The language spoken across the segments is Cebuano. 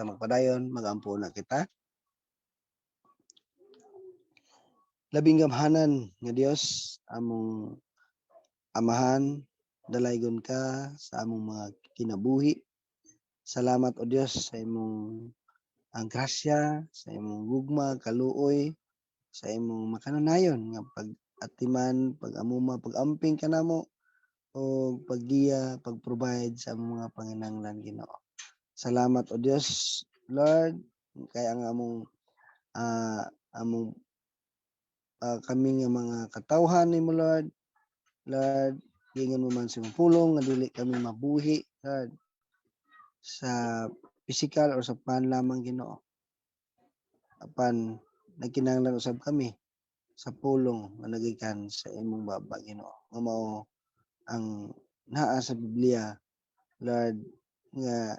Ta magpadayon, magampo na kita. Labing gamhanan nga Dios, among Amahan, dalaygon ka sa among mga kinabuhi. Salamat, o Dios, sa imong ang grasya, sa imong gugma, kaluoy, sa imong makanunayon nga pag-atiman, pag-amuma, pag-amping kanamo o paggiya, pag-provide sa among mga panginahanglan, Ginoo. Salamat, o Dios, Lord, kay ang among among kami nga mga katawhan nimo, Lord. Lord, giingon mo man sa imong pulong nga dili kami mabuhi, Lord, sa physical or sa pan lamang, Ginoo. Apan nagkinahanglan usab kami sa pulong nga nagikan sa imong baba, Ginoo. Nga mao ang naa sa Biblia, Lord, nga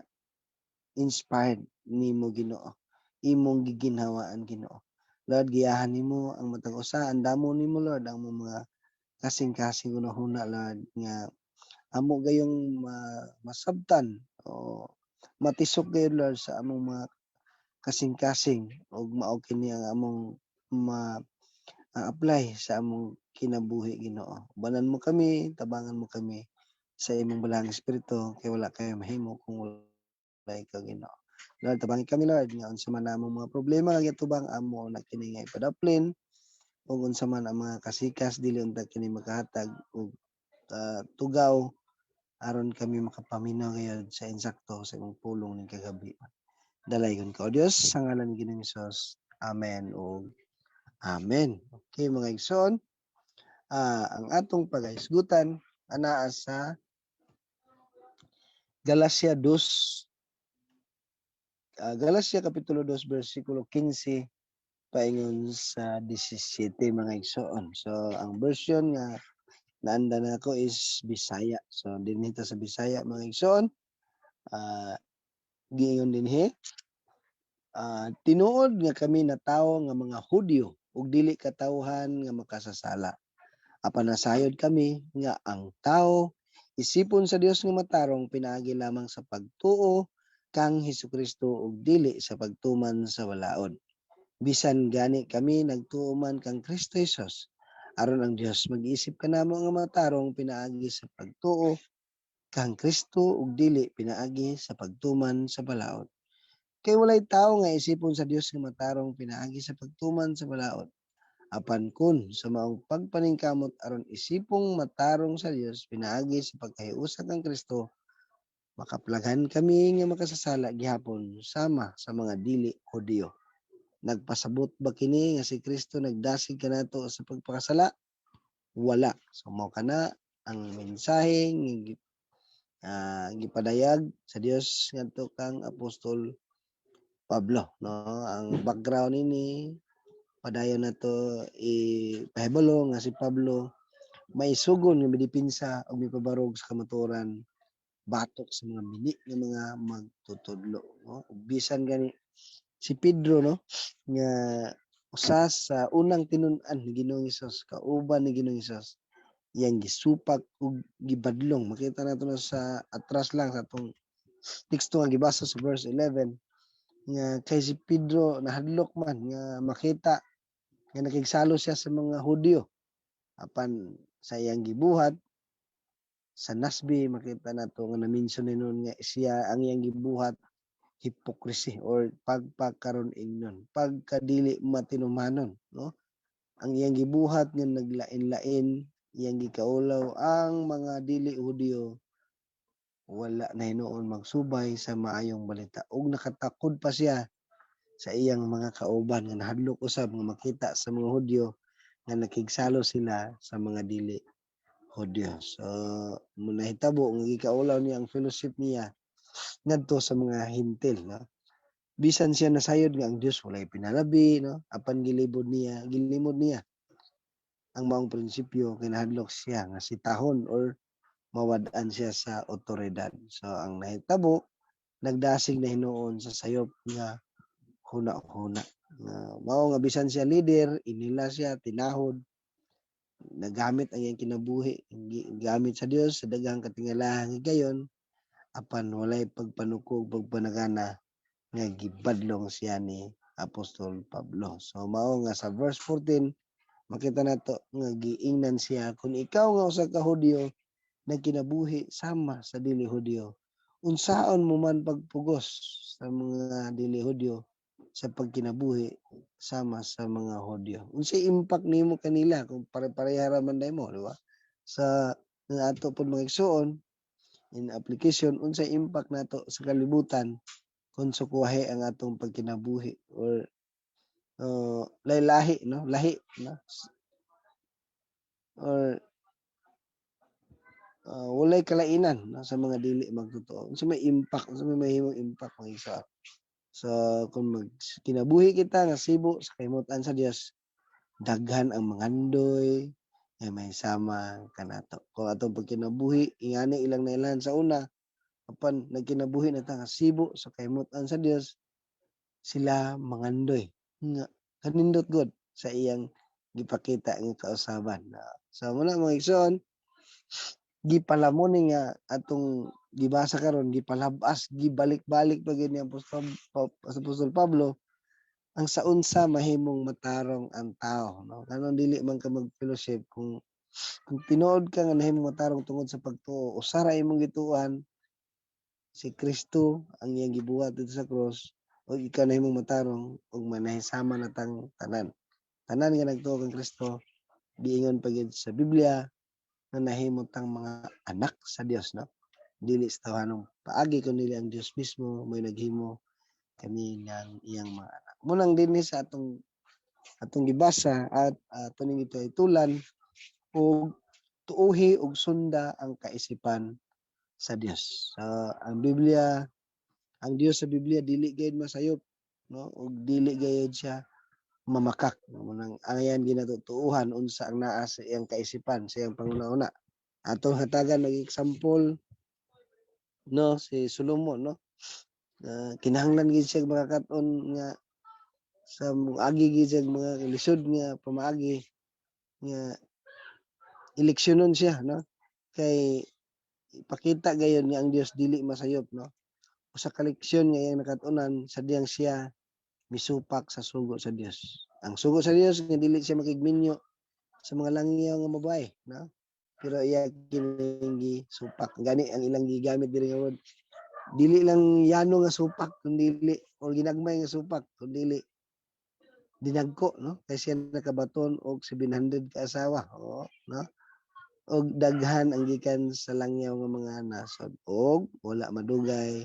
inspired nimo, Ginoo. Imong giginhawaan, Ginoo. Lord, giyahan nimo ang matag usa, andamo nimo, Lord, ang among mga kasing-kasing hunahuna, Lord, nga amo gayong masabtan o matisok gayud, Lord, sa among mga kasing-kasing ug mao kini ang among ma apply sa among kinabuhi, Ginoo. Ubanan mo kami, tabangan mo kami sa imong Balaang Espiritu kay wala kami mahimo kung wala ikaw, Ginoo. Lord, tabangi kami, Lord, nga unsa man among mga problema nga gitubang, amo na kini nga ipadaplin ug unsa man ang mga kasikas, dili unta kini makahatag og tugaw aron kami makapaminaw gayud sa insakto sa imong pulong ning kagabi. Dalaygon ka, O Dios, sa ngalan ni Ginoong Hesus. Amen ug amen. Okay, mga igsoon, ang atong pagahisgutan anaa sa Galacia 2, Galacia kapitulo 2 bersikulo 15 paingon sa 17, mga igsoon. So ang version nga naanda nako is Bisaya. So dinhi ta sa Bisaya, mga igsoon. Giingon dinhi, tinuod nga kami natawo nga mga Hudyo ug dili katawhan nga makasasala. Apan nasayod kami nga ang tao isipon sa Dios nga matarong pinaagi lamang sa pagtuo kang Hesukristo ug dili sa pagtuman sa balaod. Bisan gani kami nagtuo man kang Kristo Hesus aron ang Dios mag-isip kanamo nga matarong pinaagi sa pagtuo kang Kristo ug dili pinaagi sa pagtuman sa balaod. Kay walay tawo nga isipon sa Dios nga matarong pinaagi sa pagtuman sa balaod. Apan kun sa maong pagpaningkamot aron isipong matarong sa Dios pinaagi sa pagkahiusa kang Kristo, makaplaghan kami nga makasasala gihapon sama sa mga dili Hudiyo. Nagpasabot ba kini nga si Kristo nagdasig kanato sa pagpakasala? Wala. So mao kana ang mensahe nga gipadayag sa Dios ngadto kang Apostol Pablo, no? Ang background nini, padayon nato ipahibalo nga si Pablo may sugon nga midepensa ug mipabarog sa kamatuoran batok sa mga mini nga mga magtutudlo, no? Ug bisan gani si Pedro, no, nga usa sa unang tinun-an ni Ginoong Hesus, kauban ni Ginoong Hesus, iyang gisupak ug gibadlong. Makita nato na sa atras lang sa atong teksto nga gibasa sa verse 11 nga kay si Pedro nahadlok man nga makita nga nakigsalo siya sa mga Hudyo. Apan sa iyang gibuhat sa nasbi, makita nato nga na-mention ni noon nga siya ang iyang gibuhat hypocrisy or pagpakaron ingnon, pagkadili matinumanon, no? Ang iyang gibuhat nga naglain-lain, iyang gikaulaw ang mga dili Hudyo, wala na hinuon magsubay sa maayong balita ug nakatakod pa siya sa iyang mga kauban nga nahadlok usab nga makita sa mga Hudyo nga nakigsalo sila sa mga dili Hudyo. So mo nahitabo nga gikaulaw niya ang fellowship niya ngadto sa mga Hentil, no? Bisan siya nasayod nga ang Dios walay pinalabi, no, apan gilibod niya, gilimod niya ang maong prinsipyo kay nahadlok siya nga sitahon or mawad-an siya sa otoridad. So ang nahitabo, nagdasig na hinuon sa sayop nga huna-huna. Nga mao nga bisan siya leader, inila siya, tinahod, nagamit ang iyang kinabuhi, gamit sa Dios sa daghang katingalahan higayon, apan walay pagpanukog, pagpanagana. nga gibadlong siya ni Apostol Pablo. So mao nga sa verse 14 makita nato nga giingnan siya, "Kung ikaw nga usa ka Hudyo nagkinabuhi sama sa dili Hudyo, unsaon mo man pagpugos sa mga dili Hudyo sa pagkinabuhi sama sa mga Hudyo? Unsay impact nimo kanila kung pare-pareha ra man day mo, di ba?" Sa nga ato pod, mga igsuon, in application, unsay impact nato sa kalibutan kung sukuhe ang atong pagkinabuhi or lahi, no, lahi, no, or walay kalainan, no, sa mga dili magtotoo? Unsa may impact, unsa may mahimong impact, mga igsoon? So kung mag kinabuhi kita nga sibo sa kalimutan sa Dios, daghan ang mangandoy nga may sama kanato. Kung atong pagkinabuhi ingani ilang nailhan sa una, apan nagkinabuhi na ta nga sibo sa kalimutan sa Dios, sila mangandoy nga kanindot god sa iyang gipakita nga kausaban. So muna, mga igsoon, gipalamon ni nga atong gibasa karon, gipalabas, gibalik-balik pa gyud ni Apostol Pablo ang sa unsa mahimong matarong ang tao, no? Kanon dili man ka mag-fellowship kung tinuod ka nga nahimong matarong tungod sa pagtuo, usa ra imong gituohan, si Kristo, ang iyang gibuhat didto sa cross, ug ikaw nahimong matarong ug manahisama na tang tanan. Tanan nga nagtuo kang Kristo, giingon pa gyud sa Biblia nga nahimo tang mga anak sa Dios, no? Dili sa tawhanong paagi kundi ang Dios mismo mo'y naghimo kanilang iyang mga anak. Munang dinhi sa atong gibasa at ato ning itulan og tuuhi og sunda ang kaisipan sa Dios. So, ang Biblia, ang Dios sa Biblia dili gayud masayop, no, ug dili gayud siya mamakak. Munang angayan ginatutuuhan unsa ang naa sa iyang kaisipan, sa iyang panguna-una. Atong hatagan og example, no, si Solomon, no. Kinahanglan gid siya makakat-on nga sa agi gid siya mga lisod nga pamaagi nga eleksyonon siya, no, kay ipakita gayon nga ang Dios dili masayop, no? Usa ka leksyon nga iyang nakat-unan sa diyang siya misupak sa sugo sa Dios. Ang sugo sa Dios nga dili siya makigminyo sa mga langyaw nga babae, no? Pero iya kining gisupak. Gani ang ilang gigamit diri nga word, dili lang yano nga supak kundi or ginagmay nga supak kundi dinagko, no, kay siya nakabaton og 700 ka asawa, oo, no, og daghan ang gikan sa langyaw nga mga nasod. Og wala madugay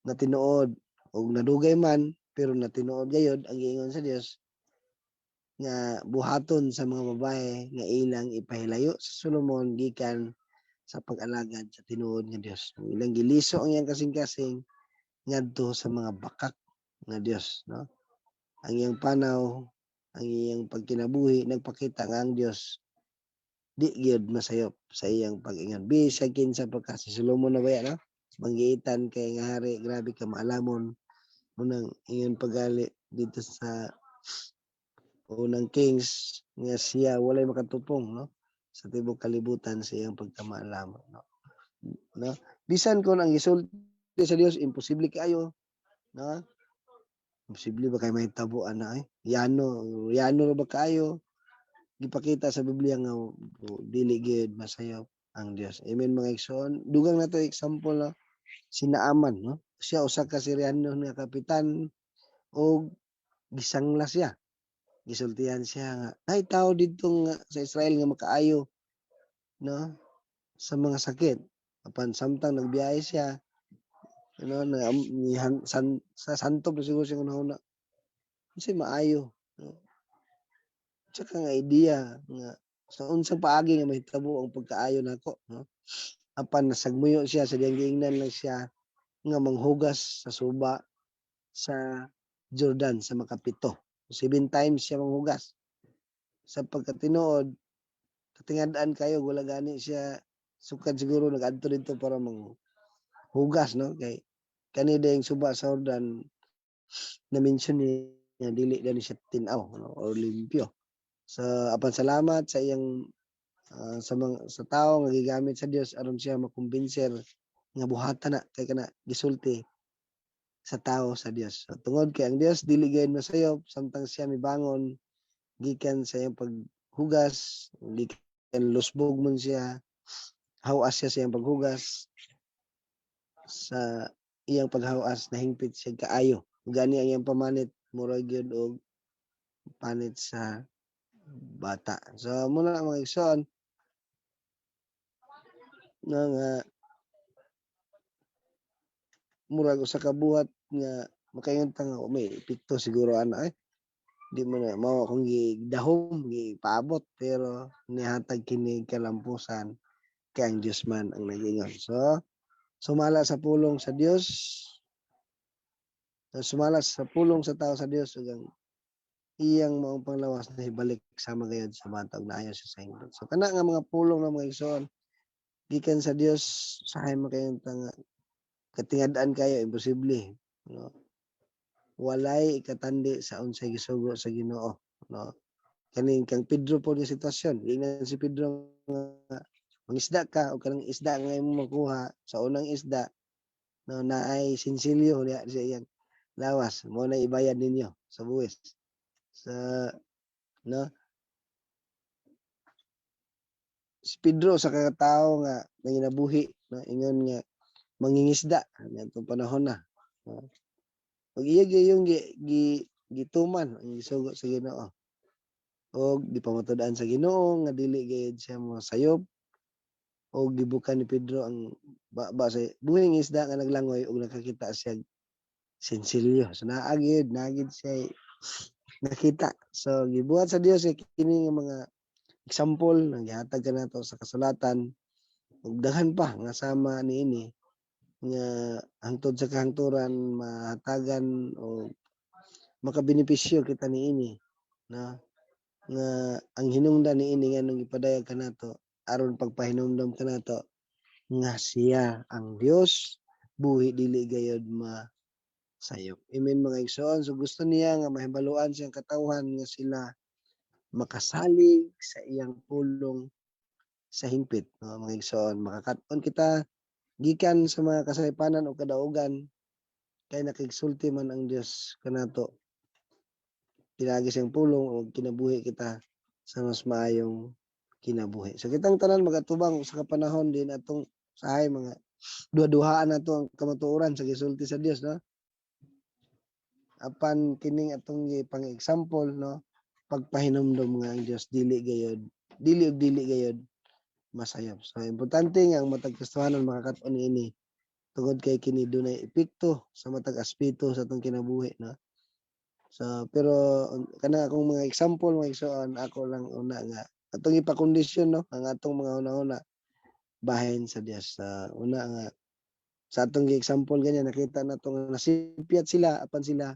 na tinuod, og nadugay man pero natinuod gayod ang giingon sa Dios nga buhaton sa mga babae nga ilang ipahilayo sa Solomon gikan sa pag-alagad sa tinuod nga Dios. Ang ilang giliso ang iyang kasing-kasing ngadto sa mga bakak nga Dios, no? Ang iyang panaw, ang iyang pagkinabuhi nagpakita nga ang Dios di gyud masayop sa iyang pag-ingon. Bisag kinsa pa ka, si Solomon na baya, no? Manggiitan kay nga hari, grabe ka maalamon. Unang ingon pagali dito sa Unang Kings nga siya walay makatupong, no, sa tibuok kalibutan sa iyang pagkamaalamon, no? No, bisan kon ang gisulti sa Dios imposible kaayo, no, imposible ba kay mahitabo ana, eh, yano yano ra ba kaayo? Gipakita sa Biblia nga dili gyud masayop ang Dios. Amen, mga igsoon. Dugang nato example, no, si Naaman, no? Siya usa ka Syriano nga kapitan og gisangla siya. Gisultihan siya nga ay tao didto nga sa Israel nga makaayo, no, sa mga sakit. Apan samtang nagbiyahe siya, no, na ni san, sa santop na siguro siya hunahuna. Unsay maayo, no? Tsaka nga idea nga sa unsang paagi nga mahitabo ang pagkaayo nako, no? Apan nasagmuyo siya sa diyang giingnan lang siya nga manghugas sa suba sa Jordan sa makapito. Seven times siya manghugas. Sa pagkatinuod, katingad-an kayo, wala gani siya sukad siguro nag-adto didto para manghugas, no, kay kani dayong suba sa Jordan na mention niya dili dani siya tin-aw, no, or limpyo. So apan salamat sa iyang sa mga sa tawo nga gigamit sa Dios aron siya makumbinser nga buhatan na kay kana gisulti Sa tao sa Dios. So, tungod kay ang Dios dili gayud masayop samtang siya mibangon gikan sa iyang paghugas, gikan lusbog man siya, hawas siya sa iyang paghugas, sa iyang paghawas nahingpit siya kaayo. Gani ang iyang pamanit murag gyud og panit sa bata. So muna, mga igsoon, na nga murag usa ka buhat nga makaingon ta nga, "Oh, may epekto siguro ana eh. Di man na mao akong gidahom, gipaabot," pero nihatag kini kalampusan kay ang Dios man ang nag-ingon. So sumala sa pulong sa Dios, sumala sa pulong sa tao sa Dios ug ang iyang maong panglawas na ibalik sama gayud sa bata ug naayo siya sa hingpit. So kana nga mga pulong ng mga igsoon gikan sa Dios, usahay makaingon ta nga katingad-an kayo, imposible, no? Walay ikatandi sa unsay gisugo sa Ginoo, no? Kaning kang Pedro po nga sitwasyon, giingnan si Pedro nga mangisda ka o kanang isda nga imong makuha sa unang isda, no, naay sinsilyo diha sa iyang lawas, mo na ibayad ninyo sa buwis. Sa, no, si Pedro sa kakatawo nga nanginabuhi, no, ingon nga mangingisda ngadtong panahon na, no? Ug iya gayong gi, gi gituman ang gisugo sa Ginoo. Og gipamatud-an sa Ginoo nga dili gayud siya mosayop og gibukan ni Pedro ang baba sa buhing isda nga naglangoy ug nakakita siya sinsilyo. So naa gyud, naa gyud siya nakita. So gibuhat sa Dios kay kini nga mga example nga gihatag kanato sa kasulatan ug daghan pa nga sama niini nga hangtod sa kahangturan mahatagan o makabenepisyo kita niini, no, nga ang hinungdan niini nganong gipadayag kanato aron pagpahinumdom kanato nga siya ang Dios buhi, dili gayud masayop. Amen, mga igsoon. So gusto niya nga mahibaluan siyang katawhan nga sila makasalig sa iyang pulong sa hingpit, no, mga igsoon. Makakat-on kita gikan sa mga kasaypanan o kadaugan kay nakigsulti man ang Dios kanato pinaagi siyang pulong o kinabuhi kita sa mas maayong kinabuhi. So kitang tanan magatubang sa kapanahon din atong sahay mga duha-duhaan nato ang kamatuoran sa gisulti sa Dios, no? Apan kining atong pang example, no, pagpahinumdom nga ang Dios dili gayod, dili og dili gayod masayop. So importante nga ang matag Kristohanon makakat-on niini tungod kay kini dunay epekto sa matag aspeto sa atong kinabuhi, no? So pero kana akong mga example, mga igsoon, ako lang una nga atong ipakondisyon, no, ang atong mga una-una bahin sa Dios. Sa una nga sa atong gi-example ganyan, nakita nato nga nasipyat sila apan sila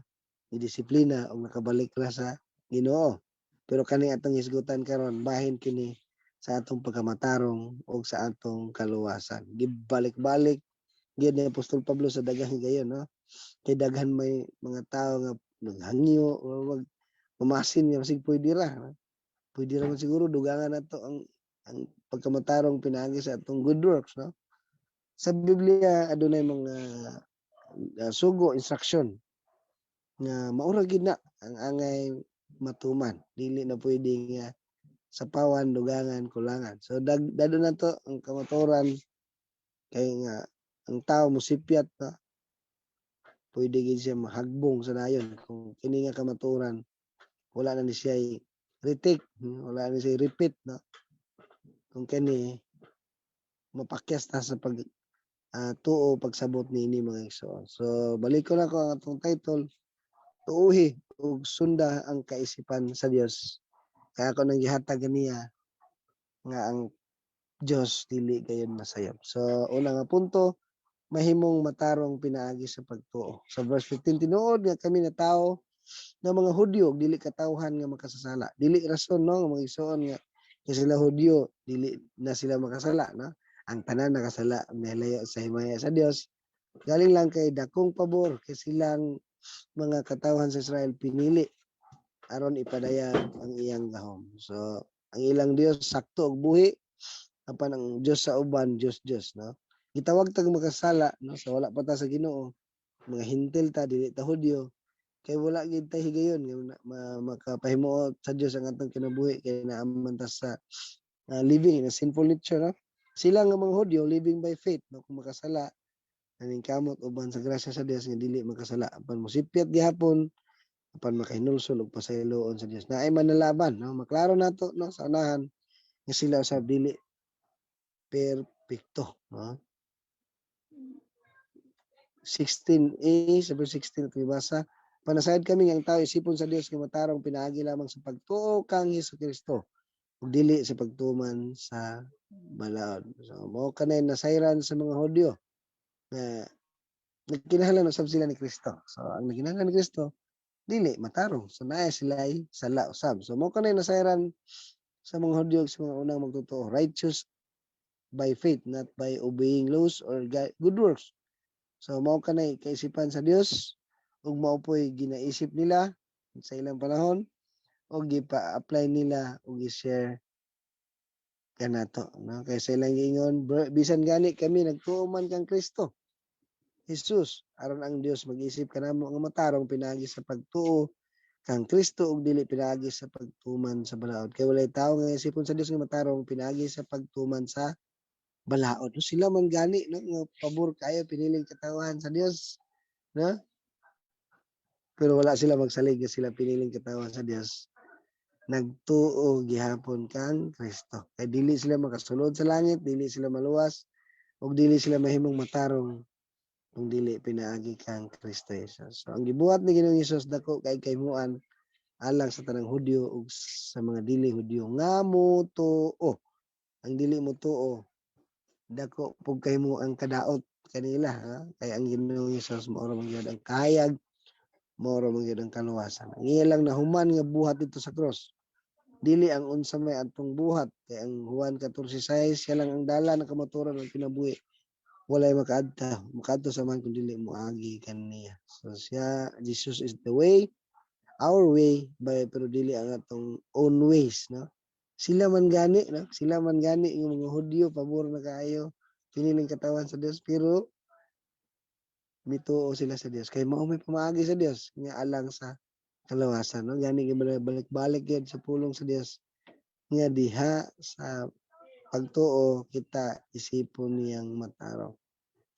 disiplina ug nakabalik ra sa Ginoo. Pero kani atong hisgutan karon, bahin kini sa atong pagkamatarong ug sa atong kaluwasan. Gibalik-balik gyud ni Apostol Pablo sa daghang higayon, no? Kay daghan may mga tao nga naghangyo o mag mamasin nga masig pwede ra. No? Pwede ra man siguro dugangan nato ang pagkamatarong pinaagi sa atong good works, no? Sa Biblia adunay mga sugo, instruction nga maura gid na ang angay matuman. Dili na pwede nga sapawan, dugangan, kulangan. So dado na to ang kamatuoran kay nga ang tao mosipyat na pwede gid siya mahagbong sa dayon kung kini nga kamatuoran wala na ni siya retake, wala na siya repeat, no, kung kini mapakyas ta sa pag tuo pagsabot niini, mga igsoon. So balik ko na ko ang atong title, "Tuuhi ug sunda ang kaisipan sa Dios." Kaya ako nang gihatag ganiya nga ang Dios dili gayud masayop. So una nga punto, mahimong matarong pinaagi sa pagtuo. Sa verse 15, tinuod nga kami na tao nga mga Hudyo dili katawhan nga makasasala. Dili rason, no, nga mga igsoon, nga kay sila Hudyo dili na sila makasala, no? Ang tanan nakasala, nilayo sa himaya sa Dios. Galing lang kay dakong pabor kay silang mga katawhan sa Israel pinili aron ipadayag ang iyang gahom. So ang ilang Dios sakto og buhi apan ang Dios sa uban Dios Dios, no? Gitawag tag makasala, no, sa wala pa ta sa Ginoo. Mga Hentil ta, dili ta Hudyo, kay wala gid ta higayon nga makapahimuot sa Dios ang atong kinabuhi kay naa man ta sa living in a sinful nature, no? Sila nga mga Hudyo, living by faith, no? Kung makasala, naningkamot uban sa grasya sa Dios nga dili makasala, apan mosipyat gihapon, apan makahinulsol og pasayloon sa Dios. Naay manalaban, no? Maklaro nato, no, sa unahan nga sila usab dili perpekto, no? 16a, sa verse 16 at basa, "Panasayod kami nga ang tao isipon sa Dios nga matarong pinaagi lamang sa pagtuo kang Hesus Kristo ug dili sa pagtuman sa balaod." So mao kanay nasayran sa mga Hudyo nga nagkinahanglan usab sila ni Kristo. So ang nagkinahanglan ni Kristo dili matarong. So naay sila ay sala usab. So mao kanay nasayran sa mga Hudyo ug sa mga unang magtotoo. Righteous by faith, not by obeying laws or good works. So mao kanay kaisipan sa Dios ug mao po'y ginaisip nila sa ilang panahon ug gipa-apply nila ug gi-share kanato, no? Kay sa ilang giingon, "Bisan gani kami nagtuo man kang Kristo Jesus aron ang Dios mag-isip kanamo nga matarong pinaagi sa pagtuo kang Kristo ug dili pinaagi sa pagtuman sa balaod, kay walay tawo nga isipon sa Dios nga matarong pinaagi sa pagtuman sa balaod." No, sila man gani, no, nga pabor kayo piniling katawhan sa Dios, no? Pero wala sila magsalig nga sila piniling katawhan sa Dios, nagtuo gihapon kang Kristo. Kay dili sila makasulod sa langit, dili sila maluwas, ug dili sila mahimong matarong kung dili pinaagi kang Kristo Jesus. So ang gibuhat ni Ginoong Hesus dako kay kahimuan alang sa tanang Hudyo ug sa mga dili Hudyo nga motuo. Ang dili motuo, dako pug kahimuang kadaot kanila, ha? Kay ang Ginoong Hesus mao ra man gyud ang kahayag, mao ra man gyud ang kaluwasan. Ang iya lang nahuman nga buhat dito sa cross. Dili ang unsa may atong buhat, kay ang Juan 14:6, siya lang ang dalan, ang kamatuoran, ang kinabuhi. Walay makaadto sa Amahan kung dili moagi kaniya. So siya, Jesus is the way, our way, by pero dili ang atong own ways, no? Sila man gani, no? Sila man gani yung mga Hudyo, pabor na kaayo, piniling katawan sa Dios, pero mituo sila sa Dios kay mao may pamaagi sa Dios nga alang sa kaluwasan, no? Gani balik-balik gyud sa pulong sa Dios nga diha sa pagtuo kita isipon niyang matarong.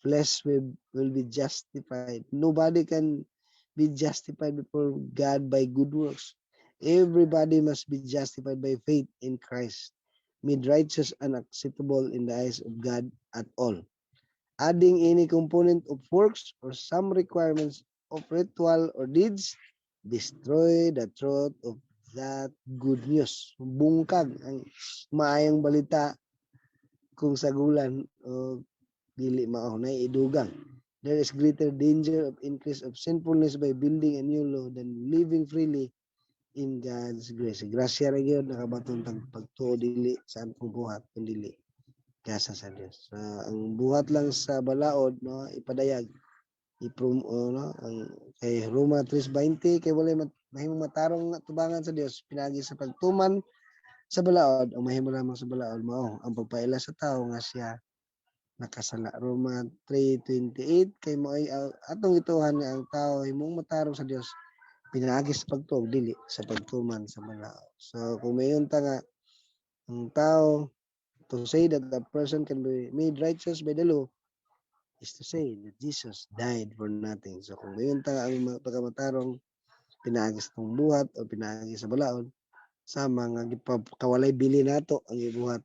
Flesh will be justified. Nobody can be justified before God by good works. Everybody must be justified by faith in Christ, made righteous and acceptable in the eyes of God at all. Adding any component of works or some requirements of ritual or deeds destroy the truth of that good news. Bungkag ang maayong balita kung sagulan o dili mao na idugang. There is greater danger of increase of sinfulness by building a new law than living freely in God's grace. Grasya ra gyud nakabaton tag pagtuo, dili sa atong buhat kun dili gasa sa Dios. So, ang buhat lang sa balaod, no, ipadayag iprom oh, no, ang kay Roma 3:20, kay walay mahimong matarong nga tubangan sa Dios pinaagi sa pagtuman sa balaod. Ang mahimo lamang sa balaod mao ang pagpaila sa tawo nga siya nakasala. Roma 3:28, kay mao'y atong gituohan nga ang tao himong matarong sa Dios pinaagi sa pagtuo, dili sa pagtuman sa balaod. So kung mayon ta nga ang tao, to say that a person can be made righteous by the law is to say that Jesus died for nothing. So kung mayon ta ang pagkamatarong pinaagi sa atong buhat o pinaagi sa balaod, sama nga gipakawalay bili nato ang gibuhat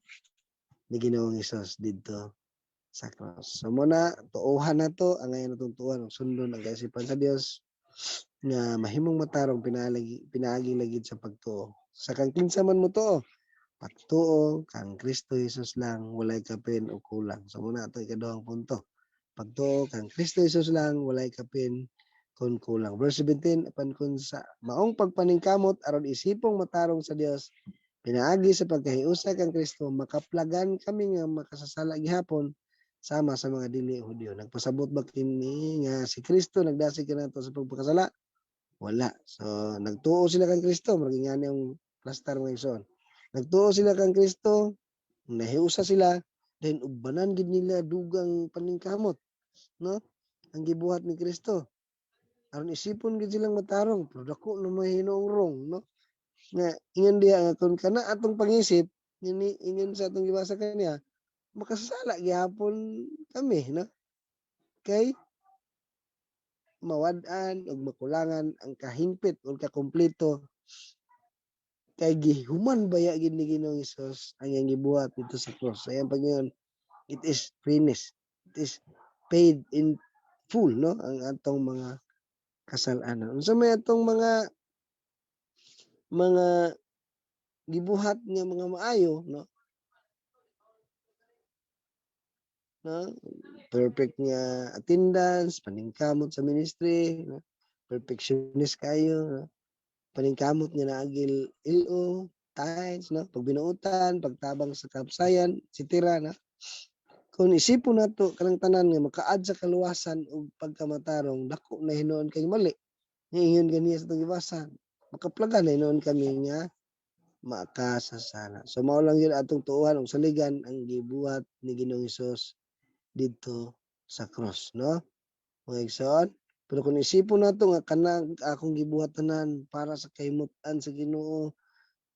ni Ginoong Hesus didto sa cross. So muna tuohan nato ang ngayon natong tuohan ug sundon ang kaisipan sa Dios nga mahimong matarong pinaagi lagi sa pagtuo. Sa kang kinsa man motuo, pagtuo kang Kristo Jesus lang, walay kapin o kulang. So muna ato ikaduhang punto. Pagtuo kang Kristo Jesus lang, walay kapin kun kulang. Verse 17, "Apan kun sa maong pagpaningkamot aron isipong matarong sa Dios pinaagi sa pagkahiusa kang Kristo, makaplagan kami nga makasasala gihapon sama sa mga dili Hudyo. Nagpasabot ba kini nga si Kristo nagdasig kanato sa pagpakasala? Wala. So nagtuo sila kang Kristo, murag ingani ang plastar, mga igsoon. Nagtuo sila kang Kristo, nahiusa sila, then ubanan gid nila dugang paningkamot, no? Ang gibuhat ni Kristo. Aron isipon gid silang matarong, pero dako na may hinuong wrong, no? Nga ingon diha nga kung kana atong pangisip, ini ingon sa atong gibasa kaniya, makasasala gihapon kami, no? Kay mawad-an ug makulangan ang kahingpit o kakumpleto kay gihuman baya gid ni Ginoong Hesus ang iyang gibuhat dito sa cross. Sa iyang pag-ingon, "It is finished." It is paid in full, no, ang atong mga kasalanan. Unsa may atong mga gibuhat nga mga maayo, no? No? Perfect nga attendance, paningkamot sa ministry, no? Perfectionist kayo, no? Paningkamot nga naagil LO, tithes, no? Pagbinuotan, pagtabang sa kapsayan, etc. No? Kung isipon nato kanang tanan nga maka-add sa kaluwasan ug pagkamatarong, dako na hinuon kay mali. Ingon ganiya sa atong gibasa. Makaplagan na hinuon kami nga makasasala. So mao lang yun atong tuohan ug saligan ang gibuhat ni Ginoong Hesus didto sa cross, no? Mga igsoon, pero kung isipon nato nga kanang akong gibuhat tanan para sa kahimutan sa Ginoo,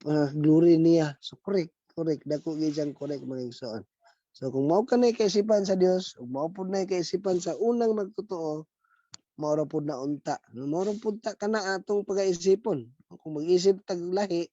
para glory niya. So correct, correct, dako gyud siyang correct, mga igsoon. So kung mao ka na kaisipan sa Dios ug mao pud na kaisipan sa unang magtotoo, mao ra pud na unta. No, mao ra pud ta kana atong pagaisipon. Kung mag-isip tag lahi,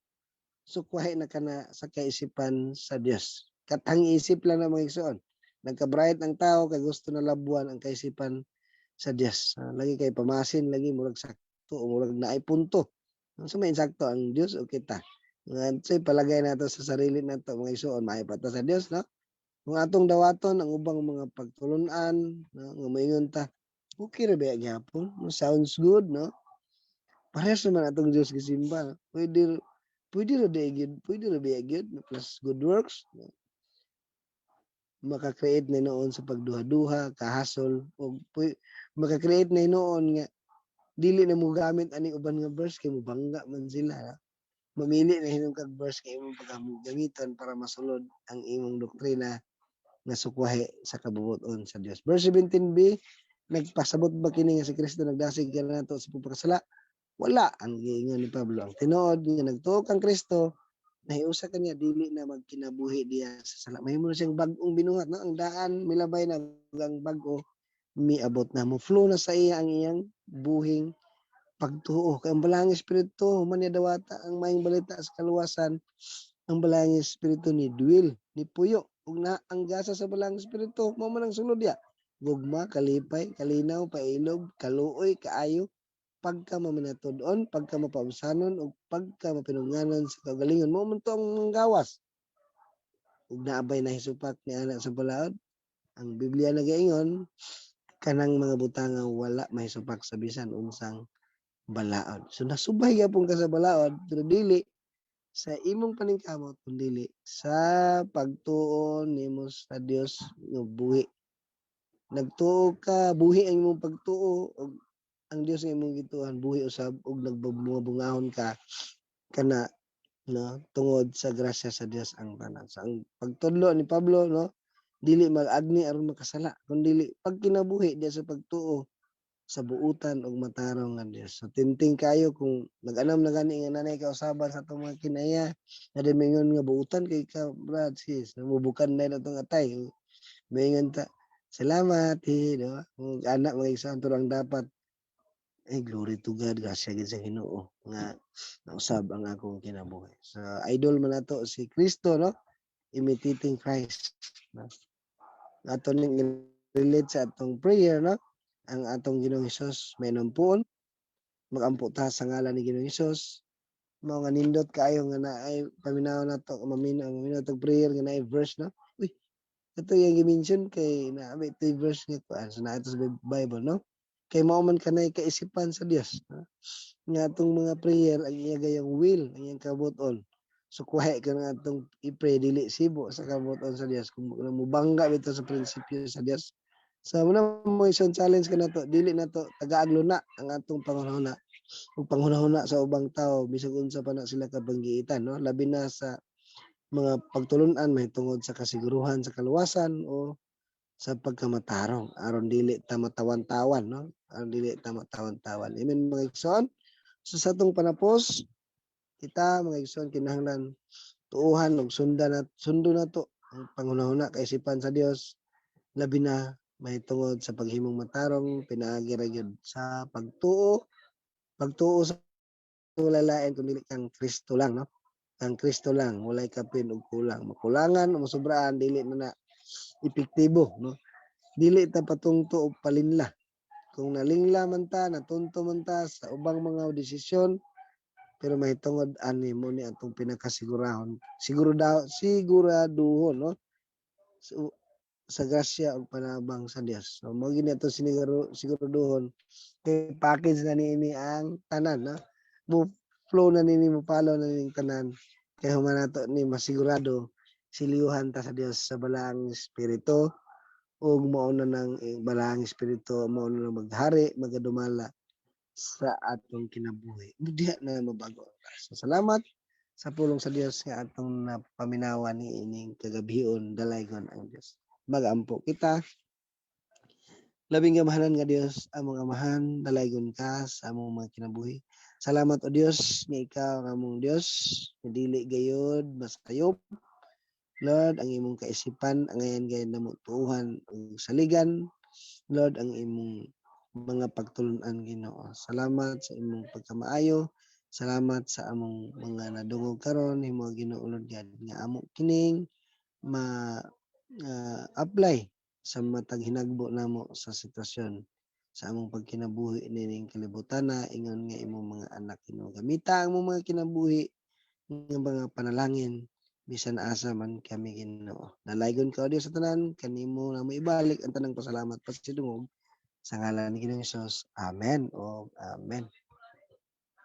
so kuhay na kana sa kaisipan sa Dios. Katang isip lang na, mga igsoon. Nagka-bright ang tao kay gusto na labuan ang kaisipan sa Dios. Lagi kay pamasin lagi murag sakto o murag naay punto. Unsa may insakto, ang Dios o kita? Nga palagay nato sa sarili nato, mga igsoon, maayo pa ta sa Dios, no? Kung atong dawaton ang ubang mga pagtulun-an, no, nga moingon ta, okay ra ba gyapon? No, sounds good, no? Parehas naman atong Dios gisimba, no? Pwede pwede ra di gyud, pwede ra ba gyud, no? Plus good works, no? Maka-create na noon sa pagduha-duha, kahasol, o maka-create na noon nga dili na mo gamit ani uban nga verse kay mobangga man sila, no? Mamili na hinuon kag verse kay imong pagagamiton para masulod ang imong doktrina nga sukwahi sa kabubut-on sa Dios. Verse 17b, nagpasabot ba kini nga si Kristo nagdasig kanato sa pagpakasala? Wala. Ang giingon ni Pablo, ang tinuod nga nagtuo kang Kristo, nahiusa kaniya dili na magkinabuhi diya sa sala. Mahimo na siyang bag-ong binuhat, no? Ang daan milabay na, ang bag-o miabot na, mo flow na sa iya ang iyang buhing pagtuo. Kay ang Balaang Espiritu man niya dawata ang maayong balita sa kaluwasan. Ang Balaang Espiritu ni dwell, ni puyo ug na ang gasa sa Balaang Espiritu mao man ang sulod diya. Gugma, kalipay, kalinaw, pailob, kaluoy, kaayo, pagka maminatud-on, pagka mapaubsanon ug pagka mapinunganon sa kaugalingon. Mao man to ang gawas. Ug naabay nahisupak ni ana sa balaod? Ang Biblia nagaingon kanang mga butanga wala mahisupak sa bisan unsang balaod. So nasubay gyapon ka sa balaod, pero dili sa imong paningkamot kundi sa pagtuo nimo sa Dios nga buhi. Nagtuo ka, buhi ang imong pagtuo ug ang Dios nga imong gituohan buhi usab ug nagbunga-bungahon ka kana, no, tungod sa grasya sa Dios ang tanan. So ang pagtudlo ni Pablo, no, dili mag-agni aron makasala kundi pagkinabuhi diya sa pagtuo sa buutan ug matarong nga Dios. So tinting kayo kung nag-anam na gani nga nanay kausaban sa atong mga kinaya na di mingon nga buutan kay ka, brad, sis, namubukan na atong atay. Mingon ta, "Salamat," eh, di ba? Kung anak, mga igsoon, pero ang dapat ay glory to God, grasya gid sa Ginoo nga nausab ang akong kinabuhi. So idol man nato si Kristo, no? Imitating Christ, no? Ato ning relate sa atong prayer, no? Ang atong Ginoong Hesus may nampuon, magampo ta sa ngalan ni Ginoong Hesus. Mao nga nindot kaayo nga naay paminaw nato, maminaw maminaw tog prayer nga naay verse, no? Uy, ito yung gi-mention kay naa ito'y verse nga kuan, so naa ito sa Bible, no? Kay mao man kanay kaisipan sa Dios, no? Nga atong mga prayer ang iya gayong will, ang iyang kabut-on. So kuha ka nga atong i-pray dili sibo sa kabut-on sa Dios kung mobangga bitaw sa prinsipyo sa Dios. So muna mo isang challenge ka nato, dili nato tagaag luna ang atong panghunahuna ug panghunahuna sa ubang tao bisag unsa pa na sila kabanggiitan, no? Labi na sa mga pagtulun-an mahitungod sa kasiguruhan sa kaluwasan o Sa pagkamatarong aron dili ta matawan-tawan, no? Aron dili ta matawan-tawan. Amen, mga igsoon. So sa atong panapos, kita, mga igsoon, kinahanglan tuuhan ug sundan at sundo nato ang panghunahuna, kaisipan sa Dios, labi na mahitungod sa paghimong matarong pinaagi ra gyud sa pagtuo, pagtuo sa wala lain kundi kang Kristo lang, no? Kang Kristo lang, walay kapin og kulang. Makulangan o masobraan, dili na na epektibo, no? Dili ta patungto og palinla. Kung nalingla man ta, natunto man ta sa ubang mga desisyon, pero mahitungod ani mo ni atong pinakasigurahon, siguro daw, siguraduhon, no? So, sa grasya ug panabang sa Dios. So mao gyud ato siniguro siguraduhon kay package na niini ang tanan, no? Mo flow na nini, mo follow na ning tanan kay human nato ni masigurado, siliyuhan ta sa Dios sa Balaang Espiritu ug mao na nang Balaang Espiritu mao na nang maghari, magadumala sa atong kinabuhi. Diha na mabago. So salamat sa pulong sa Dios nga atong napaminawan ni ining kagabhion. Dalaygon ang Dios. Magampo kita. Labing gamahanan nga Dios, among Amahan, dalaygon ka sa among mga kinabuhi. Salamat, o Dios, nga ikaw ang among Dios, nga dili gayod masayop. Lord, ang imong kaisipan angayan gayud namo tuuhan ug saligan. Lord, ang imong mga pagtulun-an, Ginoo. Salamat sa imong pagkamaayo. Salamat sa among mga nadungog karon. Himo, Ginoo Lord God, nga amo kining ma apply sa matag hinagbo namo sa sitwasyon sa among pagkinabuhi nining kalibutan na ingon nga imong mga anak, Ginoo. Gamita ang among mga kinabuhi nga mga panalangin bisan asa man kami, Ginoo. Dalaygon ka, O Dios, sa tanan. Kanimo namo ibalik ang tanang pasalamat, pasidungog, sa ngalan ni Ginoong Hesus. Amen o amen.